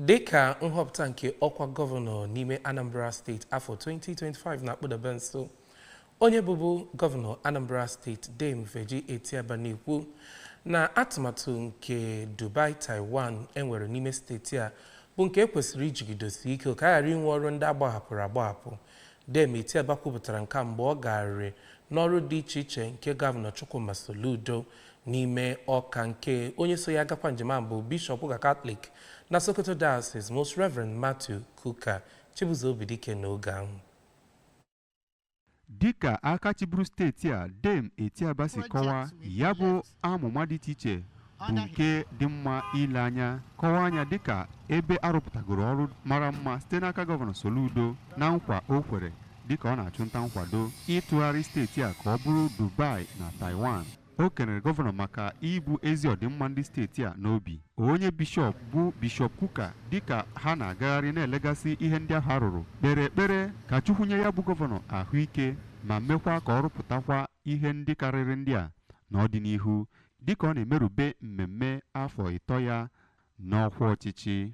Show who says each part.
Speaker 1: Dịka nhọpụta nke ọkwa gọvanọ n'ime Anambra Steeti afọ 2025 na-akpụdebe nso, onye bụbu gọvanọ Anambra Steeti, Dame Virgy Etiaba, na-ekwu na atụmatụ nke Dubai Taiwan enwere n'ime steeti a bụ nke ekwesịrị ijigidosi ike ka a ghara inwe ọrụ ndị agbahapụrụ agbahapụ. Dame Etiaba kwupụtara nke a mgbe ọ gagharịrị n'ọrụ dị iche iche nke Gọvanọ Chukwuma Soludo n'ime Ọka, nke onye so ya agakwa njem ahụ bụ Bishọp ụka Katọlik na Sokoto Diocese, Most Reverend Matthew Kuka. Chibuzo Obidike n'oge ahụ.
Speaker 2: Dịka aka chịburu steeti a, Dame Etiaba, si kọwaa, ya bụ amụma dị iche iche bụ nke dị mma ile anya, kọwaa anya dịka ebe arụpụtagoro ọrụ mara mma site n'aka Gọvanọ Soludo na nkwa o kwere dịka ọ na-achụ nta nkwado ịtụgharị steeti a ka ọ bụrụ Dubai na Taiwan. O kenere gọvanọ maka ibu ezi ọdịmma ndị steeti a n'obi. Onye bishọp bụ Bishọp Kuka, dịka ha na-agagharị na-elegasị ihe ndị ahụ a rụrụ, kpere ekpere ka Chukwu nye ya bụ gọvanọ ahụike ma mekwa ka ọ rụpụtakwa ihe ndị karịrị ndị a n'ọdịnihu, dịka ọ na-emerube mmemme afọ 3 ya n'ọkwa ọchịchị.